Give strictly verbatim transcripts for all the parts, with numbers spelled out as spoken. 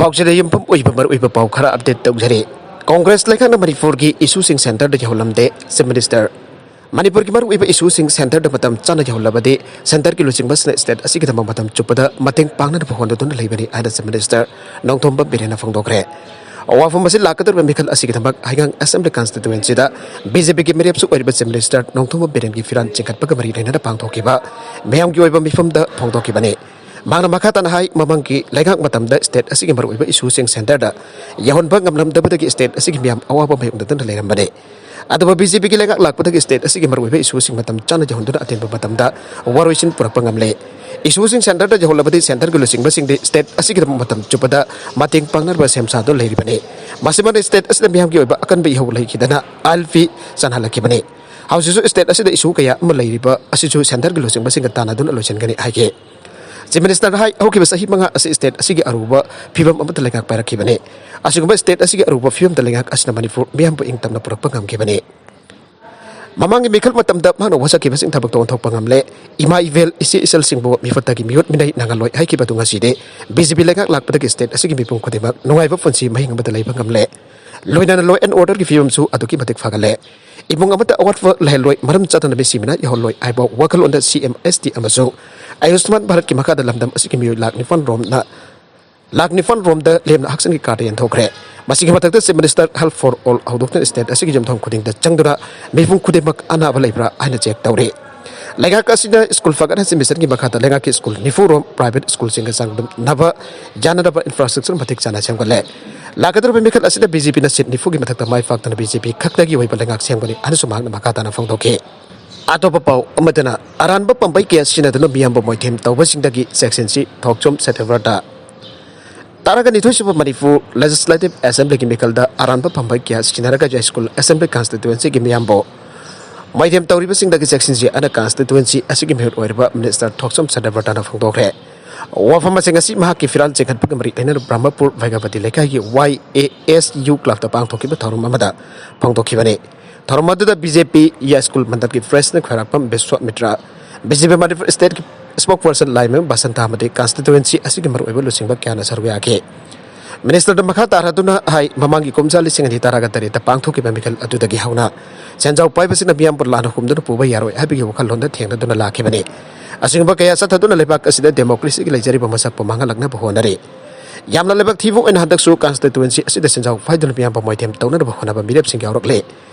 ꯄꯥꯎꯆꯦꯗ ꯌꯨꯝꯐꯝ ꯑꯣꯏꯕ ꯃꯔꯨꯑꯣꯏꯕ ꯄꯥꯎ ꯈꯔ ꯑꯞꯗꯦꯠ ꯇꯧꯖꯔꯤ꯫ ꯀꯣꯡꯒ꯭ꯔꯦꯁ ꯂꯩꯉꯥꯛꯅ ꯃꯅꯤꯄꯨꯔꯒꯤ ꯏꯁꯨꯁꯤꯡ ꯁꯦꯟꯇꯔꯗ ꯌꯧꯍꯜꯂꯝꯗꯦ, ꯆꯤꯐ ꯃꯤꯅꯤꯁꯇꯔ꯫ ꯃꯅꯤꯄꯨꯔꯒꯤ ꯃꯔꯨꯑꯣꯏꯕ ꯏꯁꯨꯁꯤꯡ ꯁꯦꯟꯇꯔꯗ ꯃꯇꯝ ꯆꯥꯅ ꯌꯧꯍꯜꯂꯕꯗꯤ ꯁꯦꯟꯇꯔꯒꯤ ꯂꯨꯆꯤꯡꯕꯁꯤꯅ ꯁ꯭ꯇꯦꯠ ꯑꯁꯤꯒꯤꯗꯃꯛ ꯃꯇꯝ ꯆꯨꯞꯄꯗ ꯃꯇꯦꯡ ꯄꯥꯡꯅꯅꯕ ꯍꯣꯠꯅꯗꯨꯅ ꯂꯩꯕꯅꯤ ꯍꯥꯏꯅ ꯆꯤꯐ ꯃꯤꯅꯤꯁꯇꯔ ꯅꯣꯡꯊꯣꯝꯕꯝ ꯕꯤꯔꯦꯟꯅ ꯐꯣꯡꯗꯣꯛꯈ꯭ꯔꯦ꯫ ꯋꯥꯐꯝ ꯑꯁꯤ ꯂꯥꯛꯀꯗꯧꯔꯤꯕ ꯃꯤꯈꯜ ꯑꯁꯤꯒꯤꯗꯃꯛ ꯍꯩꯉꯥꯡ ꯑꯦꯁꯦꯝꯕ꯭ꯂꯤ ꯀꯟꯁꯇꯤꯇ꯭ꯋꯦꯟꯁꯤꯗ ꯕꯤ ꯖꯦ ꯄꯤꯒꯤ ꯃꯤꯔꯦꯞꯁꯨ ꯑꯣꯏꯔꯤꯕ ꯆꯤꯐ ꯃꯤꯅꯤꯁꯇꯔ ꯅꯣꯡꯊꯣꯝꯕꯝ ꯕꯤꯔꯦꯟꯒꯤ ꯐꯤꯔꯥꯟ ꯆꯤꯡꯈꯠꯄꯒ ꯃꯔꯤ ꯂꯩꯅꯅ ꯄꯥꯡꯊꯣꯛꯈꯤꯕ ꯃꯤꯌꯥꯝꯒꯤ ꯑꯣꯏꯕ ꯃꯤꯐꯝꯗ ꯐꯣꯡꯗꯣꯛꯈꯤꯕꯅꯤ꯫ ꯃꯍꯥꯛꯅ ꯃꯈꯥ ꯇꯥꯅ ꯍꯥꯏ, ꯃꯃꯥꯡꯒꯤ ꯂꯩꯉꯥꯛ ꯃꯇꯝꯗ ꯁ꯭ꯇꯦꯠ ꯑꯁꯤꯒꯤ ꯃꯔꯨꯑꯣꯏꯕ ꯏꯁꯨꯁꯤꯡ ꯁꯦꯟꯇꯔꯗ ꯌꯧꯍꯟꯕ ꯉꯝꯂꯝꯗꯕꯗꯒꯤ ꯁ꯭ꯇꯦꯠ ꯑꯁꯤꯒꯤ ꯃꯤꯌꯥꯝ ꯑꯋꯥꯕ ꯃꯥꯌꯣꯛꯅꯗꯨꯅ ꯂꯩꯔꯝꯕꯅꯤ꯫ ꯑꯗꯨꯕꯨ ꯕꯤ ꯖꯦ ꯄꯤꯒꯤ ꯂꯩꯉꯥꯛ ꯂꯥꯛꯄꯗꯒꯤ ꯁ꯭ꯇꯦꯠ ꯑꯁꯤꯒꯤ ꯃꯔꯨꯑꯣꯏꯕ ꯏꯁꯨꯁꯤꯡ ꯃꯇꯝ ꯆꯥꯅ ꯌꯧꯍꯟꯗꯨꯅ ꯑꯇꯦꯟꯕ ꯃꯇꯝꯗ ꯋꯥꯔꯣꯏꯁꯤꯟ ꯄꯨꯔꯛꯄ ꯉꯝꯂꯦ꯫ ꯏꯁꯨꯁꯤꯡ ꯁꯦꯟꯇꯔꯗ ꯌꯧꯍꯜꯂꯕꯗꯤ ꯁꯦꯟꯇꯔꯒꯤ ꯂꯨꯆꯤꯡꯕꯁꯤꯡꯗꯤ ꯁ꯭ꯇꯦꯠ ꯑꯁꯤꯒꯤꯗꯃꯛ ꯃꯇꯝ ꯆꯨꯞꯄꯗ ꯃꯇꯦꯡ ꯄꯥꯡꯅꯕ ꯁꯦꯝ ꯁꯥꯗꯨꯅ ꯂꯩꯔꯤꯕꯅꯤ꯫ ꯃꯁꯤꯃꯅ ꯁ꯭ꯇꯦꯠ ꯑꯁꯤꯗ ꯃꯤꯌꯥꯝꯒꯤ ꯑꯣꯏꯕ ꯑꯀꯟꯕ ꯏꯍꯧ ꯂꯩꯈꯤꯗꯅ ꯑꯥꯏ ꯑꯦꯜ ꯄꯤ ꯆꯟꯍꯜꯂꯛꯈꯤꯕꯅꯤ꯫ ꯍꯧꯖꯤꯛꯁꯨ ꯁ꯭ꯇꯦꯠ ꯑꯁꯤꯗ ꯏꯁꯨ ꯀꯌꯥ ꯑꯃ ꯂꯩꯔꯤꯕ ꯑꯁꯤꯁꯨ ꯁꯦꯟꯇꯔꯒꯤ ꯂꯨꯆꯤꯡꯕꯁꯤꯡꯒ ꯇꯥꯟꯅꯗꯨꯅ ꯂꯣꯏꯁꯤꯟꯒꯅꯤ ꯍꯥꯏꯈꯤ꯫ ꯆꯤꯐ ꯃꯤꯅꯤꯁꯇꯔꯅ ꯍꯥꯏ, ꯍꯧꯈꯤꯕ ꯆꯍꯤ ꯃꯉꯥ ꯑꯁꯤ ꯁ꯭ꯇꯦꯠ ꯑꯁꯤꯒꯤ ꯑꯔꯨꯕ ꯐꯤꯕꯝ ꯑꯃꯗ ꯂꯩꯉꯥꯛ ꯄꯥꯏꯔꯛꯈꯤꯕꯅꯤ꯫ ꯑꯁꯤꯒꯨꯝꯕ ꯁ꯭ꯇꯦꯠ ꯑꯁꯤꯒꯤ ꯑꯔꯨꯕ ꯐꯤꯕꯝꯗ ꯂꯩꯉꯥꯛ ꯑꯁꯤꯅ ꯃꯅꯤꯄꯨꯔ ꯃꯤꯌꯥꯝꯕꯨ ꯏꯪ ꯇꯞꯅ ꯄꯨꯔꯛꯄ ꯉꯝꯈꯤꯕꯅꯤ꯫ ꯃꯃꯥꯡꯒꯤ ꯃꯤꯈꯜ ꯃꯇꯝꯗ ꯃꯍꯥꯛꯅ ꯋꯥꯁꯛꯈꯤꯕꯁꯤꯡ ꯊꯕꯛꯇ ꯑꯣꯟꯊꯣꯛꯄ ꯉꯝꯂꯦ꯫ ꯏꯃꯥ ꯏꯕꯦꯜ, ꯏꯆꯦ ꯏꯆꯜꯁꯤꯡꯕꯨ ꯃꯤꯐꯠꯇꯒꯤ ꯃꯤꯍꯨꯠ ꯃꯤꯅꯩ ꯅꯪꯍꯜꯂꯣꯏ ꯍꯥꯏꯈꯤꯕ ꯑꯗꯨ ꯉꯁꯤꯗꯤ ꯕꯤ ꯖꯦ ꯄꯤ ꯂꯩꯉꯥꯛ ꯂꯥꯛꯄꯗꯒꯤ ꯁ꯭ꯇꯦꯠ ꯑꯁꯤꯒꯤ ꯃꯤꯄꯨꯝ ꯈꯨꯗꯤꯡꯃꯛ ꯅꯨꯡꯉꯥꯏꯕ ꯄꯨꯟꯁꯤ ꯃꯍꯤꯡ ꯑꯃꯗ ꯂꯩꯕ ꯉꯝꯂꯦ꯫ ꯂꯣꯏꯅꯅ law and orderꯒꯤ ꯐꯤꯕꯝꯁꯨ ꯑꯗꯨꯛꯀꯤ ꯃꯇꯤꯛ ꯐꯒꯠꯂꯦ꯫ ꯏꯃꯨꯡ ꯑꯃꯗ ꯑꯋꯥꯠꯄ ꯂꯩꯍꯜꯂꯣꯏ, ꯃꯔꯝ ꯆꯥꯗꯅ ꯃꯤꯁꯤ ꯃꯤꯅꯥ ꯌꯧꯍꯜꯂꯣꯏ ꯍꯥꯏꯕ ꯋꯥꯈꯜꯂꯣꯟꯗ ꯁꯤ ꯑꯦꯝ ꯑꯦꯁ ꯇꯤ ꯑꯃꯁꯨꯡ ꯑꯌꯨꯁꯃꯥꯟ ꯚꯥꯔꯠꯀꯤ ꯃꯈꯥꯗ ꯂꯝꯗꯝ ꯑꯁꯤꯒꯤ ꯃꯤꯑꯣꯏ ꯂꯥꯈ ꯅꯤꯄꯥꯟ ꯔꯣꯝꯅ, ꯂꯥꯈ ꯅꯤꯄꯥꯟ ꯔꯣꯝꯗ ꯂꯦꯝꯅ ꯍꯛꯁꯦꯜꯒꯤ ꯀꯥꯔꯗ ꯌꯦꯟꯊꯣꯛꯈ꯭ꯔꯦ꯫ ꯃꯁꯤꯒꯤ ꯃꯊꯛꯇ chief minister Health for All ꯍꯧꯗꯣꯛꯇꯨꯅ ꯁ꯭ꯇꯦꯠ ꯑꯁꯤꯒꯤ ꯌꯨꯝꯊꯣꯡ ꯈꯨꯗꯤꯡꯗ ꯆꯪꯗꯨꯅ ꯃꯤꯄꯨꯝ ꯈꯨꯗꯤꯡꯃꯛ ꯑꯅꯥꯕ ꯂꯩꯕ꯭ꯔꯥ ꯍꯥꯏꯅ ꯆꯦꯛ ꯇꯧꯔꯤ꯫ ꯂꯩꯉꯥꯛ ꯑꯁꯤꯅ ꯁ꯭ꯀꯨꯜ ꯐꯒꯠꯍꯟꯁꯤ ꯃꯤꯁꯟꯒꯤ ꯃꯈꯥꯗ ꯂꯩꯉꯥꯛꯀꯤ ꯁ꯭ꯀꯨꯜ ꯅꯤꯐꯨ ꯔꯣꯝ ꯄ꯭ꯔꯥꯏꯚꯦꯠ ꯁ꯭ꯀꯨꯜꯁꯤꯡꯒ ꯆꯥꯡꯗꯝꯅꯕ ꯌꯥꯅꯅꯕ ꯏꯟꯐ꯭ꯔꯥꯁ꯭ꯇ꯭ꯔꯛꯆꯔ ꯃꯇꯤꯛ ꯆꯥꯅ ꯁꯦꯝꯒꯠꯂꯦ꯫ ꯂꯥꯛꯀꯗꯧꯔꯤꯕ ꯃꯤꯈꯜ ꯑꯁꯤꯗ ꯕꯤ ꯖꯦ ꯄꯤꯅ ꯁꯤꯠ ꯅꯤꯐꯨꯒꯤ ꯃꯊꯛꯇ ꯃꯥꯏ ꯄꯥꯛꯇꯅ ꯕꯤ ꯖꯦ ꯄꯤ ꯈꯛꯇꯒꯤ ꯑꯣꯏꯕ ꯂꯩꯉꯥꯛ ꯁꯦꯝꯒꯅꯤ ꯍꯥꯏꯅꯁꯨ ꯃꯍꯥꯛꯅ ꯃꯈꯥ ꯇꯥꯅ ꯐꯣꯡꯗꯣꯛꯈꯤ꯫ ꯑꯇꯣꯞꯄ ꯄꯥꯎ ꯑꯃꯗꯅ, ꯑꯔꯥꯟꯕ ꯄꯥꯝꯕꯩ ꯀꯌꯥ ꯁꯤꯖꯤꯟꯅꯗꯨꯅ ꯃꯤꯌꯥꯝꯕꯨ ꯃꯣꯏꯊꯦꯝ ꯇꯧꯕꯁꯤꯡꯗꯒꯤ ꯆꯦꯛꯁꯤꯟꯁꯤ, ꯊꯣꯛꯆꯣꯝ ꯁꯇ꯭ꯌꯕ꯭ꯔꯇ꯫ ꯇꯔꯥꯒ ꯅꯤꯊꯣꯏ ꯁꯨꯕ ꯃꯅꯤꯄꯨꯔ ꯂꯦꯖꯤꯁꯂꯦꯇꯤꯚ ꯑꯦꯁꯦꯝꯕ꯭ꯂꯤꯒꯤ ꯃꯤꯈꯜꯗ ꯑꯔꯥꯟꯕ ꯄꯥꯝꯕꯩ ꯀꯌꯥ ꯁꯤꯖꯤꯟꯅꯔꯒ ꯌꯥꯏꯁ꯭ꯀꯨꯜ ꯑꯦꯁꯦꯝꯕ꯭ꯂꯤ ꯀꯟꯁꯇꯤꯇ꯭ꯋꯦꯟꯁꯤꯒꯤ ꯃꯤꯌꯥꯝꯕꯨ ꯃꯣꯏꯊꯦꯝ ꯇꯧꯔꯤꯕꯁꯤꯡꯗꯒꯤ ꯆꯦꯛꯁꯤꯟꯁꯤ ꯍꯥꯏꯅ ꯀꯟꯁꯇꯤꯇ꯭ꯋꯦꯟꯁꯤ ꯑꯁꯤꯒꯤ ꯃꯤꯍꯨꯠ ꯑꯣꯏꯔꯤꯕ ꯃꯤꯅꯤꯁꯇꯔ ꯊꯣꯛꯆꯣꯝ ꯁꯇ꯭ꯌꯕ꯭ꯔꯇꯅ ꯐꯣꯡꯗꯣꯛꯈ꯭ꯔꯦ꯫ ꯋꯥꯐꯝ ꯑꯁꯤ ꯉꯁꯤ ꯃꯍꯥꯛꯀꯤ ꯐꯤꯔꯥꯜ ꯆꯤꯡꯈꯠꯄꯒ ꯃꯔꯤ ꯂꯩꯅꯅ ꯕ꯭ꯔꯍꯃꯄꯨꯔ ꯚꯩꯒꯥꯕꯇꯤ ꯂꯩꯀꯥꯏꯒꯤ ꯋꯥꯏ ꯑꯦ ꯑꯦꯁ ꯌꯨ ꯀ꯭ꯂꯕꯇ ꯄꯥꯡꯊꯣꯛꯈꯤꯕ ꯊꯧꯔꯝ ꯑꯃꯗ ꯐꯣꯡꯗꯣꯛꯈꯤꯕꯅꯤ꯫ ꯊꯧꯔꯝ ꯑꯗꯨꯗ ꯕꯤ ꯖꯦ ꯄꯤ ꯌꯥꯏꯁ꯭ꯀꯨꯜ ꯃꯟꯗꯜꯒꯤ ꯄ꯭ꯔꯦꯁꯤꯗꯦꯟꯠ ꯈ꯭ꯋꯥꯏꯔꯥꯛꯄꯝ ꯕꯤꯁ꯭ꯋꯥꯃꯤꯇ꯭ꯔ, ꯕꯤ ꯖꯦ ꯄꯤ ꯃꯅꯤꯄꯨꯔ ꯁ꯭ꯇꯦꯠꯀꯤ ꯁ꯭ꯄꯣꯛꯁꯄꯔꯁꯟ ꯂꯥꯏꯃꯌꯨꯝ ꯕꯁꯟꯇ ꯑꯃꯗꯤ ꯀꯟꯁꯇꯤꯇ꯭ꯋꯦꯟꯁꯤ ꯑꯁꯤꯒꯤ ꯃꯔꯨꯑꯣꯏꯕ ꯂꯨꯆꯤꯡꯕ ꯀꯌꯥꯅ ꯁꯔꯨꯛ ꯌꯥꯈꯤ꯫ ꯃꯤꯅꯤꯁꯇꯔꯗ ꯃꯈꯥ ꯇꯥꯔꯗꯨꯅ ꯍꯥꯏ, ꯃꯃꯥꯡꯒꯤ ꯀꯨꯝꯖꯥ ꯂꯤꯁꯤꯡ ꯑꯅꯤ ꯇꯔꯥꯒ ꯇꯔꯦꯠꯇ ꯄꯥꯡꯊꯣꯛꯈꯤꯕ ꯃꯤꯈꯜ ꯑꯗꯨꯗꯒꯤ ꯍꯧꯅ ꯁꯦꯟꯖꯥꯎ ꯄꯥꯏꯕꯁꯤꯡꯅ ꯃꯤꯌꯥꯝꯕꯨ ꯂꯥꯟꯅ ꯍꯨꯝꯗꯨꯅ ꯄꯨꯕ ꯌꯥꯔꯣꯏ ꯍꯥꯏꯕꯒꯤ ꯋꯥꯈꯜꯂꯣꯟꯗ ꯊꯦꯡꯅꯗꯨꯅ ꯂꯥꯛꯈꯤꯕꯅꯤ꯫ ꯑꯁꯤꯒꯨꯝꯕ ꯀꯌꯥ ꯆꯠꯊꯗꯨꯅ ꯂꯩꯕꯥꯛ ꯑꯁꯤꯗ ꯗꯦꯃꯣꯀ꯭ꯔꯦꯁꯤꯒꯤ ꯂꯩꯖꯔꯤꯕ ꯃꯁꯛꯄꯨ ꯃꯥꯡꯍꯜꯂꯛꯅꯕ ꯍꯣꯠꯅꯔꯤ꯫ ꯌꯥꯝꯅ ꯂꯥꯏꯕꯛ ꯊꯤꯕ ꯑꯣꯏꯅ ꯍꯟꯗꯛꯁꯨ ꯀꯟꯁꯇꯤꯇꯨꯋꯦꯟꯁꯤ ꯑꯁꯤꯗ ꯁꯦꯟꯖꯥꯎ ꯄꯥꯏꯗꯨꯅ ꯃꯤꯌꯥꯝꯕ ꯃꯣꯏꯊꯦꯝ ꯇꯧꯅꯅꯕ ꯍꯣꯠꯅꯕ ꯃꯤꯔꯦꯞꯁꯤꯡ ꯌꯥꯎꯔꯛꯂꯦ꯫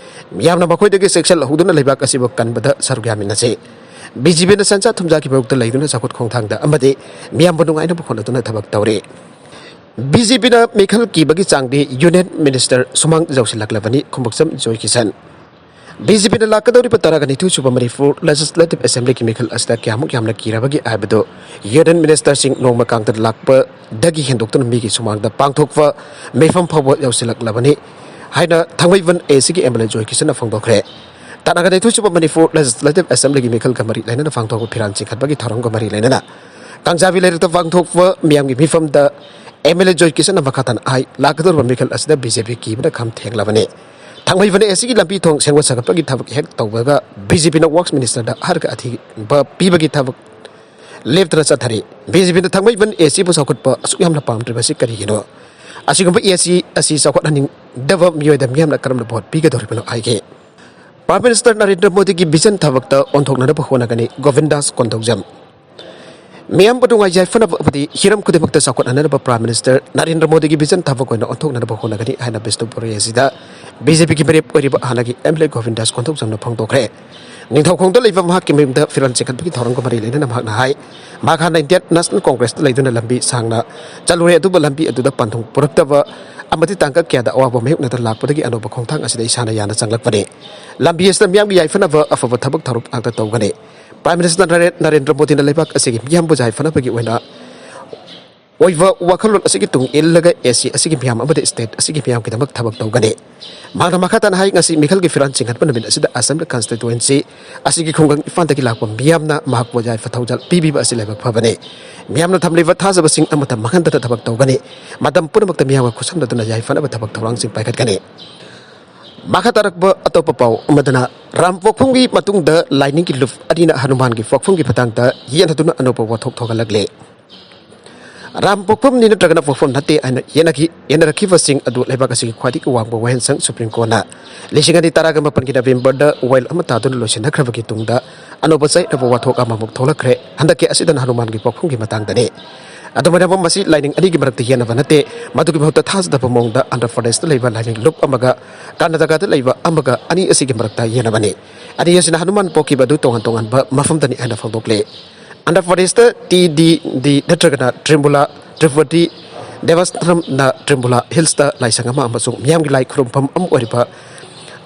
ꯃꯤꯌꯥꯝꯅ ꯃꯈꯣꯏꯗꯒꯤ ꯆꯦꯛꯁꯤꯜꯍꯧꯗꯨꯅ ꯂꯩꯕꯥꯛ ꯑꯁꯤꯕꯨ ꯀꯟꯕꯗ ꯁꯔꯨꯛ ꯌꯥꯃꯤꯟꯅꯁꯤ꯫ ꯕꯤ ꯖꯦ ꯄꯤꯅ ꯁꯦꯟꯖꯥ ꯊꯨꯝꯖꯥꯒꯤ ꯃꯥꯌꯣꯛꯇ ꯂꯩꯗꯨꯅ ꯆꯥꯎꯈꯠ ꯈꯣꯡꯊꯥꯡꯗ ꯑꯃꯗꯤ ꯃꯤꯌꯥꯝꯕꯨ ꯅꯨꯡꯉꯥꯏꯅꯕ ꯍꯣꯠꯅꯗꯨꯅ ꯊꯕꯛ ꯇꯧꯔꯤ꯫ ꯕꯤ ꯖꯦ ꯄꯤꯅ ꯃꯤꯈꯜ ꯀꯤꯕꯒꯤ ꯆꯥꯡꯗꯤ ꯌꯨꯅꯤꯌꯟ ꯃꯤꯅꯤꯁꯇꯔ ꯁꯨꯃꯥꯡ ꯌꯧꯁꯤꯜꯂꯛꯂꯕꯅꯤ, ꯈꯨꯃꯛꯆꯝ ꯖꯣꯏꯀꯤꯁꯟ꯫ ꯕꯤ ꯖꯦ ꯄꯤꯅ ꯂꯥꯛꯀꯗꯧꯔꯤꯕ ꯇꯔꯥꯒ ꯅꯤꯊꯣꯏ ꯁꯨꯕ ꯃꯅꯤꯄꯨꯔ ꯂꯦꯖꯤꯁꯂꯦꯇꯤꯚ ꯑꯦꯁꯦꯝꯕ꯭ꯂꯤꯒꯤ ꯃꯤꯈꯜ ꯑꯁꯤꯗ ꯀꯌꯥꯃꯨꯛ ꯌꯥꯝꯅ ꯀꯤꯔꯕꯒꯦ ꯍꯥꯏꯕꯗꯨ ꯌꯨꯅꯤꯌꯟ ꯃꯤꯅꯤꯁꯇꯔꯁꯤꯡ ꯅꯣꯡꯃ ꯀꯥꯡꯗ ꯂꯥꯛꯄꯗꯒꯤ ꯍꯦꯟꯗꯣꯛꯇꯨꯅ ꯃꯤꯒꯤ ꯁꯨꯃꯥꯡꯗ ꯄꯥꯡꯊꯣꯛꯄ ꯃꯤꯐꯝ ꯐꯥꯎꯕ ꯌꯧꯁꯤꯜꯂꯛꯂꯕꯅꯤ ꯍꯥꯏꯅ ꯊꯥꯡꯃꯩꯕꯟ ꯑꯦ ꯁꯤꯒꯤ ꯑꯦꯝ ꯑꯦꯜ ꯑꯦ ꯖꯣꯏꯀꯤꯁꯟꯅ ꯐꯣꯡꯗꯣꯛꯈ꯭ꯔꯦ꯫ ꯇꯔꯥꯒ ꯅꯤꯊꯣꯏ ꯁꯨꯕ ꯃꯅꯤꯄꯨꯔ ꯂꯦꯖꯤꯁꯂꯦꯇꯤꯚ ꯑꯦꯁꯦꯝꯕ꯭ꯂꯤꯒꯤ ꯃꯤꯈꯜꯒ ꯃꯔꯤ ꯂꯩꯅꯅ ꯄꯥꯡꯊꯣꯛꯄ ꯐꯤꯔꯥꯟ ꯆꯤꯡꯈꯠꯄꯒꯤ ꯊꯧꯔꯝꯒ ꯃꯔꯤ ꯂꯩꯅꯅ ꯀꯥꯡꯖꯥꯕꯤ ꯂꯩꯔꯛꯇ ꯄꯥꯡꯊꯣꯛꯄ ꯃꯤꯌꯥꯝꯒꯤ ꯃꯤꯐꯝꯗ ꯑꯦꯝ ꯑꯦꯜ ꯑꯦ ꯖꯣꯏꯀꯤꯁꯟꯅ ꯃꯈꯥ ꯇꯥꯅ ꯍꯥꯏ, ꯂꯥꯛꯀꯗꯧꯔꯤꯕ ꯃꯤꯈꯜ ꯑꯁꯤꯗ ꯕꯤ ꯖꯦ ꯄꯤ ꯀꯤꯕꯅ ꯈꯝ ꯊꯦꯡꯂꯕꯅꯤ꯫ ꯊꯥꯡꯃꯩꯕꯟ ꯑꯦ ꯁꯤꯒꯤ ꯂꯝꯕꯤ ꯊꯣꯡ ꯁꯦꯝꯒꯠ ꯁꯥꯒꯠꯄꯒꯤ ꯊꯕꯛ ꯍꯦꯛ ꯇꯧꯕꯒ ꯕꯤ ꯖꯦ ꯄꯤꯅ ꯋꯥꯔꯛꯁ ꯃꯤꯅꯤꯁꯇꯔꯗ ꯑꯍꯔꯒ ꯑꯊꯤꯕ ꯄꯤꯕꯒꯤ ꯊꯕꯛ ꯂꯦꯞꯇꯅ ꯆꯠꯊꯔꯤ꯫ ꯕꯤ ꯖꯦ ꯄꯤꯅ ꯊꯥꯡꯃꯩꯕꯟ ꯑꯦ ꯁꯤꯕꯨ ꯆꯥꯎꯈꯠꯄ ꯑꯁꯨꯛ ꯌꯥꯝꯅ ꯄꯥꯝꯗ꯭ꯔꯤꯕꯁꯤ ꯀꯔꯤꯒꯤꯅꯣ? ꯑꯁꯤꯒꯨꯝꯕ ꯑꯦ ꯁꯤ ꯑꯁꯤ ꯆꯥꯎꯈꯠꯍꯟꯅꯤꯡꯗꯕ ꯃꯤꯑꯣꯏꯗ ꯃꯤꯌꯥꯝꯅ ꯀꯔꯝꯅ ꯚꯣꯠ ꯄꯤꯒꯗꯧꯔꯤꯕꯅꯣ ꯍꯥꯏꯒꯦ? ꯄ꯭ꯔꯥꯏꯝ ꯃꯤꯅꯤꯁꯇꯔ ꯅꯔꯦꯟꯗ꯭ꯔ ꯃꯣꯗꯤꯒꯤ ꯚꯤꯖꯟ ꯊꯕꯛꯇ ꯑꯣꯟꯊꯣꯛꯅꯅꯕ ꯍꯣꯠꯅꯒꯅꯤ, ꯒꯣꯕꯤꯟꯗꯥꯁ ꯀꯣꯟꯊꯧꯖꯝ꯫ ꯃꯤꯌꯥꯝꯕꯨ ꯅꯨꯡꯉꯥꯏ ꯌꯥꯏꯐꯅꯕ ꯑꯃꯗꯤ ꯍꯤꯔꯝ ꯈꯨꯗꯤꯡꯃꯛꯇ ꯆꯥꯎꯈꯠꯍꯟꯅꯅꯕ ꯄ꯭ꯔꯥꯏꯝ ꯃꯤꯅꯤꯁꯇꯔ ꯅꯔꯦꯟꯗ꯭ꯔ ꯃꯣꯗꯤꯒꯤ ꯚꯤꯖꯟ ꯊꯕꯛ ꯑꯣꯏꯅ ꯑꯣꯟꯊꯣꯛꯅꯅꯕ ꯍꯣꯠꯅꯒꯅꯤ ꯍꯥꯏꯅ ꯕꯤꯁꯅꯨꯄꯨꯔ ꯑꯦ ꯁꯤꯗ ꯕꯤ ꯖꯦ ꯄꯤꯒꯤ ꯃꯤꯔꯦꯞ ꯑꯣꯏꯔꯤꯕ ꯍꯥꯟꯅꯒꯤ ꯑꯦꯝ ꯑꯦꯜ ꯑꯦ ꯒꯣꯕꯤꯟꯗꯥꯁ ꯀꯣꯟꯊꯧꯖꯝꯅ ꯐꯣꯡꯗꯣꯛꯈ꯭ꯔꯦ꯫ ꯅꯤꯡꯊꯧꯈꯣꯡꯗ ꯂꯩꯕ ꯃꯍꯥꯛꯀꯤ ꯃꯌꯨꯝꯗ ꯐꯤꯔꯥꯟ ꯆꯤꯡꯈꯠꯄꯒꯤ ꯊꯧꯔꯝꯒ ꯃꯔꯤ ꯂꯩꯅꯅ ꯃꯍꯥꯛꯅ ꯍꯥꯏ, ꯃꯍꯥꯛ ꯍꯥꯟꯅ ꯏꯟꯗꯤꯌꯥꯟ ꯅꯦꯁꯅꯦꯜ ꯀꯣꯡꯒ꯭ꯔꯦꯁꯇ ꯂꯩꯗꯨꯅ ꯂꯝꯕꯤ ꯁꯥꯡꯅ ꯆꯠꯂꯨꯔꯦ, ꯑꯗꯨꯕꯨ ꯂꯝꯕꯤ ꯑꯗꯨꯗ ꯄꯟꯊꯨꯡ ꯄꯨꯔꯛꯇꯕ ꯑꯃꯗꯤ ꯇꯥꯡꯀꯛ ꯀꯌꯥꯗ ꯑꯋꯥꯕ ꯃꯥꯌꯣꯛꯅꯗꯨꯅ ꯂꯥꯛꯄꯗꯒꯤ ꯑꯅꯧꯕ ꯈꯣꯡꯊꯥꯡ ꯑꯁꯤꯗ ꯏꯁꯥꯅ ꯌꯥꯅ ꯆꯪꯂꯛꯄꯅꯤ꯫ ꯂꯝꯕꯤ ꯑꯁꯤꯗ ꯃꯤꯌꯥꯝꯒꯤ ꯌꯥꯏꯐꯅꯕ ꯑꯐꯕ ꯊꯕꯛ ꯊꯧꯔꯝ ꯉꯥꯛꯇ ꯇꯧꯒꯅꯤ꯫ ꯄ꯭ꯔꯥꯏꯝ ꯃꯤꯅꯤꯁꯇꯔ ꯅꯔꯦ-, ꯅꯔꯦꯟꯗ꯭ꯔ ꯃꯣꯗꯤꯅ ꯂꯩꯕꯥꯛ ꯑꯁꯤꯒꯤ ꯃꯤꯌꯥꯝꯕꯨ ꯌꯥꯏꯐꯅꯕꯒꯤ ꯑꯣꯏꯅ ꯑꯣꯏꯕ ꯋꯥꯈꯜꯂꯣꯟ ꯑꯁꯤꯒꯤ ꯇꯨꯡ ꯏꯜꯂꯒ ꯑꯦ ꯁꯤ ꯑꯁꯤꯒꯤ ꯃꯤꯌꯥꯝ ꯑꯃꯗꯤ ꯁ꯭ꯇꯦꯠ ꯑꯁꯤꯒꯤ ꯃꯤꯌꯥꯝꯒꯤꯗꯃꯛ ꯊꯕꯛ ꯇꯧꯒꯅꯤ꯫ ꯃꯍꯥꯛꯅ ꯃꯈꯥ ꯇꯥꯅ ꯍꯥꯏ, ꯉꯁꯤ ꯃꯤꯈꯜꯒꯤ ꯐꯤꯔꯥꯟ ꯆꯤꯡꯈꯠꯄ ꯅꯨꯃꯤꯠ ꯑꯁꯤꯗ ꯑꯁꯦꯝꯕ꯭ꯂꯤ ꯀꯟꯁꯇꯤꯇꯨꯋꯦꯟꯁꯤ ꯑꯁꯤꯒꯤ ꯈꯨꯡꯒꯪ ꯏꯝꯐꯥꯜꯗꯒꯤ ꯂꯥꯛꯄ ꯃꯤꯌꯥꯝꯅ ꯃꯍꯥꯛꯄꯨ ꯌꯥꯏꯐ ꯊꯧꯖꯥꯜ ꯄꯤꯕꯤꯕ ꯑꯁꯤ ꯂꯥꯏꯕꯛ ꯐꯕꯅꯤ꯫ ꯃꯤꯌꯥꯝꯅ ꯊꯝꯂꯤꯕ ꯊꯥꯖꯕꯁꯤꯡ ꯑꯃꯠꯇ ꯃꯥꯡꯍꯟꯗꯅ ꯊꯕꯛ ꯇꯧꯒꯅꯤ꯫ ꯃꯇꯝ ꯄꯨꯝꯅꯃꯛꯇ ꯃꯤꯌꯥꯝꯒ ꯈꯨꯠꯁꯝꯅꯗꯨꯅ ꯌꯥꯏꯐꯅꯕ ꯊꯕꯛ ꯊꯧꯔꯥꯡꯁꯤꯡ ꯄꯥꯏꯈꯠꯀꯅꯤ꯫ ꯃꯈꯥ ꯇꯥꯔꯛꯄ ꯑꯇꯣꯞꯄ ꯄꯥꯎ ꯑꯃꯗꯅ, ꯔꯥꯝ ꯄꯣꯛꯐꯝꯒꯤ ꯃꯇꯨꯡꯗ ꯂꯥꯏꯅꯤꯡꯒꯤ ꯂꯨꯞ ꯑꯅꯤꯅ ꯍꯅꯨꯃꯥꯟꯒꯤ ꯄꯣꯛꯐꯝꯒꯤ ꯃꯇꯥꯡꯗ ꯌꯦꯠꯅꯗꯨꯅ ꯑꯅꯧꯕ ꯋꯥꯊꯣꯛ ꯊꯣꯛꯍꯜꯂꯛꯂꯦ꯫ ꯔꯥꯝ ꯄꯣꯛꯐꯝꯅꯤ ꯅꯠꯇ꯭ꯔꯒꯅ ꯄꯣꯛꯐꯝ ꯅꯠꯇꯦ ꯍꯥꯏꯅ ꯌꯦꯟꯅꯈꯤ꯫ ꯌꯦꯟꯅꯔꯛꯈꯤꯕꯁꯤꯡ ꯑꯗꯨ ꯂꯩꯕꯥꯛ ꯑꯁꯤꯒꯤ ꯈ꯭ꯋꯥꯏꯗꯒꯤ ꯋꯥꯡꯕ ꯋꯥꯍꯦꯟꯁꯪ ꯁꯨꯄ꯭ꯔꯤꯝ ꯀꯣꯔꯠꯅ ꯂꯤꯁꯤꯡ ꯑꯅꯤ ꯇꯔꯥꯒ ꯃꯥꯄꯟꯒꯤ ꯅꯕꯦꯝꯕꯔꯗ ꯋꯥꯌꯦꯜ ꯑꯃ ꯇꯥꯗꯨꯅ ꯂꯣꯏꯁꯤꯟꯅꯈ꯭ꯔꯕꯒꯤ ꯇꯨꯡꯗ ꯑꯅꯧꯕ ꯆꯌꯦꯠꯅꯕ ꯋꯥꯊꯣꯛ ꯑꯃꯃꯨꯛ ꯊꯣꯛꯂꯛꯈ꯭ꯔꯦ꯫ ꯍꯟꯗꯛꯀꯤ ꯑꯁꯤꯗꯅ ꯍꯅꯨꯃꯥꯟꯒꯤ ꯄꯣꯛꯐꯝꯒꯤ ꯃꯇꯥꯡꯗꯅꯤ꯫ ꯑꯗꯨꯃꯥꯏꯅꯃꯛ ꯃꯁꯤ ꯂꯥꯏꯅꯤꯡ ꯑꯅꯤꯒꯤ ꯃꯔꯛꯇ ꯌꯦꯟꯅꯕ ꯅꯠꯇꯦ꯫ ꯃꯗꯨꯒꯤ ꯃꯍꯨꯠꯇ ꯊꯥꯖꯗꯕ ꯃꯑꯣꯡꯗ ꯑꯟꯙ꯭ꯔ ꯄ꯭ꯔꯗꯦꯁꯇ ꯂꯩꯕ ꯂꯥꯏꯅꯤꯡ ꯂꯨꯞ ꯑꯃꯒ ꯀꯔꯅꯥꯇꯀꯥꯗ ꯂꯩꯕ ꯑꯃꯒ ꯑꯅꯤ ꯑꯁꯤꯒꯤ ꯃꯔꯛꯇ ꯌꯦꯟꯅꯕꯅꯤ꯫ ꯑꯅꯤ ꯑꯁꯤꯅ ꯍꯅꯨꯃꯥꯟ ꯄꯣꯛꯈꯤꯕ ꯑꯗꯨ ꯇꯣꯉꯥꯟ ꯇꯣꯉꯥꯟꯕ ꯃꯐꯝꯗꯅꯤ ꯍꯥꯏꯅ ꯐꯣꯡꯗꯣꯛꯂꯤ꯫ ꯑꯟꯙ꯭ꯔ ꯄ꯭ꯔꯗꯦꯁꯇ ꯇꯤ ꯗꯤ ꯗꯤ ꯅꯠꯇ꯭ꯔꯒꯅ ꯇ꯭ꯔꯤꯝꯕꯨꯂꯥ ꯇ꯭ꯔꯤꯄꯨꯇꯤ ꯗꯦꯕꯁ꯭ꯊꯥꯅꯝꯅ ꯇ꯭ꯔꯤꯝꯕꯨꯂꯥ ꯍꯤꯜꯁꯇ ꯂꯥꯏꯁꯪ ꯑꯃ ꯑꯃꯁꯨꯡ ꯃꯤꯌꯥꯝꯒꯤ ꯂꯥꯏ ꯈꯨꯔꯨꯝꯐꯝ ꯑꯃ ꯑꯣꯏꯔꯤꯕ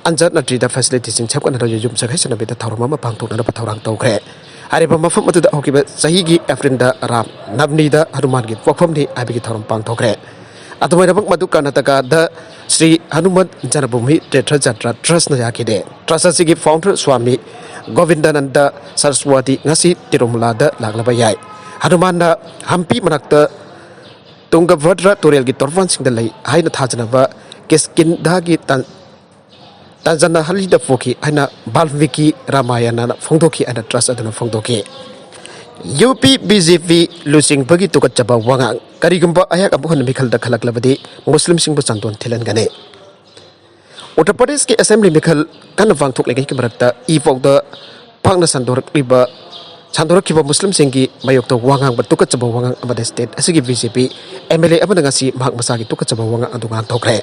ꯑꯟꯖꯠ ꯅꯇ꯭ꯔꯤꯗ ꯐꯦꯁꯤꯂꯤꯇꯤꯁꯤꯡ ꯁꯦꯝꯒꯠꯅꯗꯨꯅ ꯌꯨꯝ ꯁꯀꯩ ꯁꯥꯟꯅꯕꯤꯗ ꯊꯧꯔꯝ ꯑꯃ ꯄꯥꯡꯊꯣꯛꯅꯅꯕ ꯊꯧꯔꯥꯡ ꯇꯧꯈ꯭ꯔꯦ꯫ ꯍꯥꯏꯔꯤꯕ ꯃꯐꯝ ꯑꯗꯨꯗ ꯍꯧꯈꯤꯕ ꯆꯍꯤꯒꯤ ꯑꯦꯄ꯭ꯔꯤꯜꯗ ꯔꯥꯝ ꯅꯕꯃꯤꯗ ꯍꯅꯨꯃꯥꯟꯒꯤ ꯄꯣꯛꯐꯝꯅꯤ ꯍꯥꯏꯕꯒꯤ ꯊꯧꯔꯝ ꯄꯥꯡꯊꯣꯛꯈ꯭ꯔꯦ꯫ ꯑꯗꯨꯃꯥꯏꯅꯃꯛ ꯃꯗꯨ ꯀꯔꯅꯥꯇꯀꯥꯗ ꯁ꯭ꯔꯤ ꯍꯅꯨꯃꯟ ꯖꯅꯃꯚꯨꯃꯤ ꯇꯤꯔꯊ ꯖꯥꯇ꯭ꯔꯥ ꯇ꯭ꯔꯁꯅ ꯌꯥꯈꯤꯗꯦ꯫ ꯇ꯭ꯔꯁ ꯑꯁꯤꯒꯤ ꯐꯥꯎꯟꯗꯔ ꯁ꯭ꯋꯥꯃꯤ ꯒꯣꯕꯤꯟꯗꯥꯅꯟꯗ ꯁꯔꯁꯋꯥꯇꯤ ꯉꯁꯤ ꯇꯤꯔꯨꯃꯂꯥꯗ ꯂꯥꯛꯂꯕ ꯌꯥꯏ꯫ ꯍꯅꯨꯃꯥꯟꯅ ꯍꯝꯄꯤ ꯃꯅꯥꯛꯇ ꯇꯨꯡꯒꯚꯗ꯭ꯔ ꯇꯨꯔꯦꯜꯒꯤ ꯇꯣꯔꯕꯥꯟꯁꯤꯡꯗ ꯂꯩ ꯍꯥꯏꯅ ꯊꯥꯖꯅꯕ ꯀꯤꯁꯀꯤꯟꯙꯥꯒꯤ ꯇꯟ-, ꯇꯟꯖꯅꯍꯜꯂꯤꯗ ꯄꯣꯛꯈꯤ ꯍꯥꯏꯅ ꯕꯥꯜꯃꯤꯀꯤ ꯔꯥꯃꯥꯌꯅꯅ ꯐꯣꯡꯗꯣꯛꯈꯤ ꯍꯥꯏꯅ ꯇ꯭ꯔꯁ ꯑꯗꯨꯅ ꯐꯣꯡꯗꯣꯛꯈꯤ꯫ ꯌꯨ ꯄꯤ ꯕꯤ ꯖꯦ ꯄꯤ ꯂꯨꯆꯤꯡꯕꯒꯤ ꯇꯨꯀꯠꯆꯕ ꯋꯥꯉꯥꯡ꯫ ꯀꯔꯤꯒꯨꯝꯕ ꯑꯩꯍꯥꯛ ꯑꯃꯨꯛ ꯍꯟꯅ ꯃꯤꯈꯜꯗ ꯈꯜꯂꯛꯂꯕꯗꯤ ꯃꯨꯁꯂꯤꯝꯁꯤꯡꯕꯨ ꯆꯥꯟꯗꯣꯟ ꯊꯤꯜꯍꯟꯒꯅꯤ꯫ ꯎꯠꯇꯔ ꯄ꯭ꯔꯗꯦꯁꯀꯤ ꯑꯦꯁꯦꯝꯕ꯭ꯂꯤ ꯃꯤꯈꯜ ꯀꯟꯅ ꯄꯥꯡꯊꯣꯛꯂꯤꯉꯩꯒꯤ ꯃꯔꯛꯇ ꯏ ꯄꯥꯎꯗ ꯄꯥꯛꯅ ꯁꯟꯗꯣꯔꯛꯂꯤꯕ, ꯁꯟꯗꯣꯔꯛꯈꯤꯕ ꯃꯨꯁꯂꯤꯝꯁꯤꯡꯒꯤ ꯃꯥꯌꯣꯛꯇ ꯋꯥ ꯉꯥꯡꯕ ꯇꯨꯀꯠꯆꯕ ꯋꯥꯉꯥꯡ ꯑꯃꯗꯤ ꯁ꯭ꯇꯦꯠ ꯑꯁꯤꯒꯤ B J P M L A ꯑꯃꯅ ꯉꯁꯤ ꯃꯍꯥꯛ ꯃꯁꯥꯒꯤ ꯇꯨꯀꯠꯆꯕ ꯋꯥꯉꯥꯡ ꯑꯗꯨ ꯉꯥꯡꯊꯣꯛꯈ꯭ꯔꯦ꯫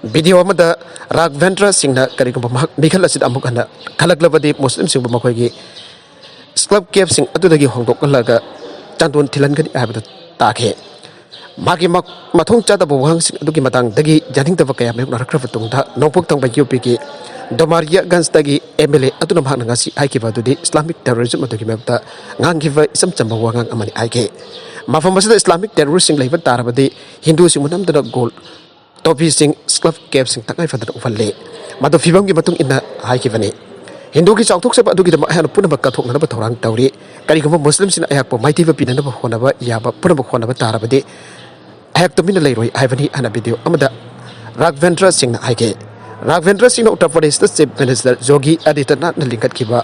ꯚꯤꯗꯤꯑꯣ ꯑꯃꯗ ꯔꯥꯘꯕꯦꯟꯗ꯭ꯔ ꯁꯤꯡꯅ ꯀꯔꯤꯒꯨꯝꯕ ꯃꯍꯥꯛ ꯃꯤꯈꯜ ꯑꯁꯤꯗ ꯑꯃꯨꯛ ꯍꯟꯅ ꯈꯜꯂꯛꯂꯕꯗꯤ ꯃꯨꯁꯂꯤꯝꯁꯤꯡꯕꯨ ꯃꯈꯣꯏꯒꯤ ꯁ꯭ꯀꯜꯞ ꯀꯦꯞꯁꯤꯡ ꯑꯗꯨꯗꯒꯤ ꯍꯣꯡꯗꯣꯛꯍꯜꯂꯒ ꯆꯥꯟꯗꯣꯟ ꯊꯤꯜꯍꯟꯒꯅꯤ ꯍꯥꯏꯕꯗꯨ ꯇꯥꯈꯤ꯫ ꯃꯥꯒꯤ ꯃ-, ꯃꯊꯣꯡ ꯆꯥꯗꯕ ꯋꯥꯍꯪꯁꯤꯡ ꯑꯗꯨꯒꯤ ꯃꯇꯥꯡꯗꯒꯤ ꯌꯥꯅꯤꯡꯗꯕ ꯀꯌꯥ ꯃꯥꯌꯣꯛꯅꯔꯛꯈ꯭ꯔꯕ ꯇꯨꯡꯗ ꯅꯣꯡꯄꯣꯛ ꯊꯪꯕ ꯌꯨ ꯄꯤꯒꯤ ꯗꯣꯃꯥꯔꯤꯌꯥꯒꯟꯖꯇꯒꯤ ꯑꯦꯝ ꯑꯦꯜ ꯑꯦ ꯑꯗꯨꯅ ꯃꯍꯥꯛꯅ ꯉꯁꯤ ꯍꯥꯏꯈꯤꯕ ꯑꯗꯨꯗꯤ ꯏꯁꯂꯥꯃꯤꯛ ꯇꯦꯔꯣꯔꯤꯖꯝ ꯑꯗꯨꯒꯤ ꯃꯥꯌꯣꯛꯇ ꯉꯥꯡꯈꯤꯕ ꯏꯆꯝ ꯆꯝꯕ ꯋꯥꯉꯥꯡ ꯑꯃꯅꯤ ꯍꯥꯏꯈꯤ꯫ ꯃꯐꯝ ꯑꯁꯤꯗ ꯏꯁꯂꯥꯃꯤꯛ ꯇꯦꯔꯣꯔꯤꯁꯁꯤꯡ ꯂꯩꯕ ꯇꯥꯔꯕꯗꯤ ꯍꯤꯟꯗꯨꯁꯤꯡꯕꯨ ꯅꯝꯗꯨꯅ ꯒꯣꯜ ꯇꯣꯄꯤꯁꯤꯡ, ꯁ꯭ꯀꯜꯞ ꯀꯦꯞꯁꯤꯡ ꯇꯉꯥꯏ ꯐꯗꯅ ꯎꯍꯜꯂꯤ꯫ ꯃꯗꯨ ꯐꯤꯕꯝꯒꯤ ꯃꯇꯨꯡ ꯏꯟꯅ ꯍꯥꯏꯈꯤꯕꯅꯤ꯫ ꯍꯤꯟꯗꯨꯒꯤ ꯆꯥꯎꯊꯣꯛꯆꯕ ꯑꯗꯨꯒꯤꯗꯃꯛ ꯑꯩꯍꯥꯛꯅ ꯄꯨꯝꯅꯃꯛ ꯀꯠꯊꯣꯛꯅꯅꯕ ꯊꯧꯔꯥꯡ ꯇꯧꯔꯤ꯫ ꯀꯔꯤꯒꯨꯝꯕ ꯃꯨꯁꯂꯤꯝꯁꯤꯡꯅ ꯑꯩꯍꯥꯛꯄꯨ ꯃꯥꯏꯊꯤꯕ ꯄꯤꯅꯅꯕ ꯍꯣꯠꯅꯕ ꯌꯥꯕ ꯄꯨꯝꯅꯃꯛ ꯍꯣꯠꯅꯕ ꯇꯥꯔꯕꯗꯤ ꯑꯩꯍꯥꯛ ꯇꯨꯃꯤꯟꯅ ꯂꯩꯔꯣꯏ ꯍꯥꯏꯕꯅꯤ ꯍꯥꯏꯅ ꯚꯤꯗꯤꯑꯣ ꯑꯃꯗ ꯔꯥꯘꯕꯦꯟꯗ꯭ꯔ ꯁꯤꯡꯅ ꯍꯥꯏꯈꯤ꯫ ꯔꯥꯘꯕꯦꯟꯗ꯭ꯔ ꯁꯤꯡꯅ ꯎꯠꯇꯔ ꯄ꯭ꯔꯗꯦꯁꯇ ꯆꯤꯐ ꯃꯤꯅꯤꯁꯇꯔ ꯌꯣꯒꯤ ꯑꯗꯤꯇ꯭ꯌꯅꯥꯊꯅ ꯂꯤꯡꯈꯠꯈꯤꯕ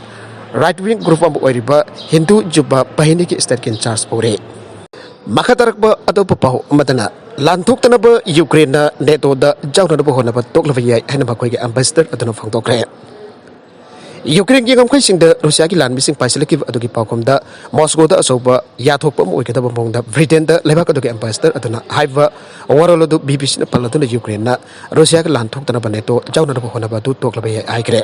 ꯔꯥꯏꯠ ꯋꯤꯡ ꯒ꯭ꯔꯨꯞ ꯑꯃ ꯑꯣꯏꯔꯤꯕ ꯍꯤꯟꯗꯨ ꯌꯨꯚ ꯕꯥꯍꯤꯅꯤꯒꯤ ꯁ꯭ꯇꯦꯠꯀꯤ ꯏꯟꯆꯥꯔꯖ ꯄꯨꯔꯤ꯫ ꯃꯈꯥ ꯇꯥꯔꯛꯄ ꯑꯇꯣꯞꯄ ꯄꯥꯎ ꯑꯃꯗꯅ, ꯂꯥꯟꯊꯣꯛꯇꯅꯕ ꯌꯨꯀ꯭ꯔꯦꯟꯅ ꯅꯦꯇꯣꯗ ꯌꯥꯎꯅꯅꯕ ꯍꯣꯠꯅꯕ ꯇꯣꯛꯂꯕ ꯌꯥꯏ ꯍꯥꯏꯅ ꯃꯈꯣꯏꯒꯤ ꯑꯦꯝꯕꯦꯁꯦꯗꯔ ꯑꯗꯨꯅ ꯐꯣꯡꯗꯣꯛꯈ꯭ꯔꯦ꯫ ꯌꯨꯀ꯭ꯔꯦꯟꯒꯤ ꯉꯝꯈꯩꯁꯤꯡꯗ ꯔꯨꯁꯤꯌꯥꯒꯤ ꯂꯥꯟꯃꯤꯁꯤꯡ ꯄꯥꯏꯁꯤꯜꯂꯛꯈꯤꯕ ꯑꯗꯨꯒꯤ ꯄꯥꯎꯈꯨꯝꯗ ꯃꯣꯁꯀꯣꯗ ꯑꯆꯧꯕ ꯌꯥꯊꯣꯛꯄ ꯑꯃ ꯑꯣꯏꯒꯗꯕ ꯃꯑꯣꯡꯗ ꯕ꯭ꯔꯤꯇꯦꯟꯗ ꯂꯩꯕꯥꯛ ꯑꯗꯨꯒꯤ ꯑꯦꯝꯕꯦꯁꯦꯗꯔ ꯑꯗꯨꯅ ꯍꯥꯏꯕ ꯋꯥꯔꯣꯜ ꯑꯗꯨ ꯕꯤ ꯕꯤ ꯁꯤꯅ ꯄꯜꯂꯗꯨꯅ ꯌꯨꯀ꯭ꯔꯦꯟꯅ ꯔꯨꯁꯤꯌꯥꯒ ꯂꯥꯟꯊꯣꯛꯇꯅꯕ ꯅꯦꯇꯣ ꯌꯥꯎꯅꯅꯕ ꯍꯣꯠꯅꯕ ꯑꯗꯨ ꯇꯣꯛꯂꯕ ꯌꯥꯏ ꯍꯥꯏꯈ꯭ꯔꯦ꯫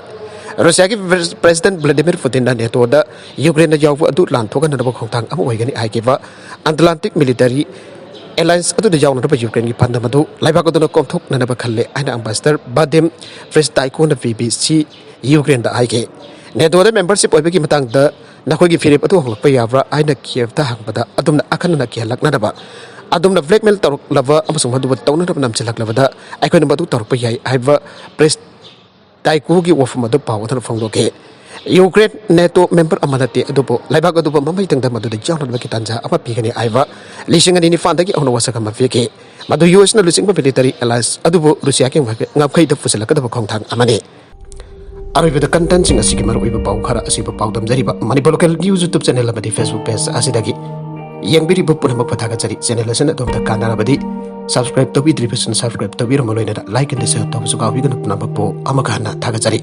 ꯔꯨꯁꯤꯌꯥꯒꯤ ꯄ꯭ꯔꯦꯁꯤꯗꯦꯟꯠ ꯚ꯭ꯂꯥꯗꯤꯃꯤꯔ ꯄꯨꯇꯤꯟꯅ ꯅꯦꯇꯣꯗ ꯌꯨꯀ꯭ꯔꯦꯟꯅ ꯌꯥꯎꯕ ꯑꯗꯨ ꯂꯥꯟꯊꯣꯛꯍꯟꯅꯅꯕ ꯈꯣꯡꯊꯥꯡ ꯑꯃ ꯑꯣꯏꯒꯅꯤ ꯍꯥꯏꯈꯤꯕ ꯑꯦꯠꯂꯥꯟꯇꯤꯛ ꯃꯤꯂꯤꯇꯔꯤ ꯑꯦꯂꯥꯌꯟꯁ ꯑꯗꯨꯗ ꯌꯥꯎꯅꯅꯕ ꯌꯨꯀ꯭ꯔꯦꯟꯒꯤ ꯄꯥꯟꯗꯝ ꯑꯗꯨ ꯂꯩꯕꯥꯛ ꯑꯗꯨꯅ ꯀꯣꯝꯊꯣꯛꯅꯅꯕ ꯈꯜꯂꯦ ꯍꯥꯏꯅ ꯑꯦꯝꯕꯦꯁꯦꯗꯔ ꯚꯥꯗꯤꯝ ꯐ꯭ꯔꯤꯁꯇꯥꯏꯀꯣꯅ ꯕꯤ ꯕꯤ ꯁꯤ ꯌꯨꯀ꯭ꯔꯦꯟꯗ ꯍꯥꯏꯈꯤ꯫ ꯅꯦꯇꯣꯗ ꯃꯦꯝꯕꯔꯁꯤꯞ ꯑꯣꯏꯕꯒꯤ ꯃꯇꯥꯡꯗ ꯅꯈꯣꯏꯒꯤ ꯐꯤꯔꯦꯞ ꯑꯗꯨ ꯍꯣꯡꯂꯛꯄ ꯌꯥꯕ꯭ꯔꯥ ꯍꯥꯏꯅ ꯀꯤꯌꯦꯚꯇ ꯍꯪꯕꯗ, ꯑꯗꯨꯝꯅ ꯑꯈꯟꯅꯅ ꯀꯤꯍꯜꯂꯛꯅꯅꯕ, ꯑꯗꯨꯝꯅ ꯕ꯭ꯂꯦꯛꯃꯦꯜ ꯇꯧꯔꯛꯂꯕ ꯑꯃꯁꯨꯡ ꯃꯗꯨꯕꯨ ꯇꯧꯅꯅꯕ ꯅꯝꯁꯤꯜꯂꯛꯂꯕꯗ ꯑꯩꯈꯣꯏꯅ ꯃꯗꯨ ꯇꯧꯔꯛꯄ ꯌꯥꯏ ꯍꯥꯏꯕ ꯄ꯭ꯔꯤꯁꯇꯥꯏꯀꯣꯒꯤ ꯋꯥꯐꯝ ꯑꯗꯨ ꯄꯥꯎ ꯑꯗꯨꯅ ꯐꯣꯡꯗꯣꯛꯈꯤ꯫ ꯌꯨꯀ꯭ꯔꯦꯟ ꯅꯦꯇꯣ ꯃꯦꯝꯕꯔ ꯑꯃ ꯅꯠꯇꯦ, ꯑꯗꯨꯕꯨ ꯂꯩꯕꯥꯛ ꯑꯗꯨꯕꯨ ꯃꯃꯩꯊꯪꯗ ꯃꯗꯨꯗ ꯌꯥꯎꯅꯕꯒꯤ ꯇꯥꯟꯖꯥ ꯑꯃ ꯄꯤꯒꯅꯤ ꯍꯥꯏꯕ ꯂꯤꯁꯤꯡ ꯑꯅꯤ ꯅꯤꯄꯥꯟꯗꯒꯤ ꯍꯧꯅ ꯋꯥꯁꯛ ꯑꯃ ꯄꯤꯈꯤ꯫ ꯃꯗꯨ ꯌꯨ ꯑꯦꯁꯅ ꯂꯨꯆꯤꯡꯕ ꯃꯤꯂꯤꯇꯔꯤ ꯑꯦꯂꯥꯌꯟꯁ ꯑꯗꯨꯕꯨ ꯔꯨꯁꯤꯌꯥꯒꯤ ꯉꯝꯈꯩꯗ ꯄꯨꯁꯤꯜꯂꯛꯀꯗꯕ ꯈꯣꯡꯊꯥꯡ ꯑꯃꯅꯤ꯫ ꯑꯔꯣꯏꯕꯗ ꯀꯟꯇꯦꯟꯠꯁꯤꯡ ꯑꯁꯤꯒꯤ ꯃꯔꯨꯑꯣꯏꯕ ꯄꯥꯎ ꯈꯔ ꯑꯁꯤꯕꯨ ꯄꯥꯎꯗꯝꯖꯔꯤꯕ Manipur local news YouTube channel ꯑꯃꯗꯤ ꯐꯦꯁꯕꯨꯛ ꯄꯦꯖ ꯑꯁꯤꯗꯒꯤ꯫ ꯌꯦꯡꯕꯤꯔꯤꯕ ꯄꯨꯝꯅꯃꯛꯄꯨ ꯊꯥꯒꯠꯆꯔꯤ꯫ ꯆꯦꯅꯦꯜ ꯑꯁꯤꯅ ꯑꯗꯣꯝꯗ ꯀꯥꯟꯅꯔꯕꯗꯤ ꯁꯕꯁꯀ꯭ꯔꯥꯏꯕ ꯇꯧꯕꯤꯗ꯭ꯔꯤꯕꯁꯤꯡ ꯁꯕꯁꯀ꯭ꯔꯥꯏꯕ ꯇꯧꯕꯤꯔꯝꯃ ꯂꯣꯏꯅꯅ ꯂꯥꯏꯛ ꯑꯃꯗꯤ ꯁꯤꯌꯔ ꯇꯧꯕꯁꯨ ꯀꯥꯎꯕꯤꯒꯅꯨ꯫ ꯄꯨꯝꯅꯃꯛꯄꯨ ꯑꯃꯨꯛꯀ ꯍꯟꯅ ꯊꯥꯒꯠꯆꯔꯤ꯫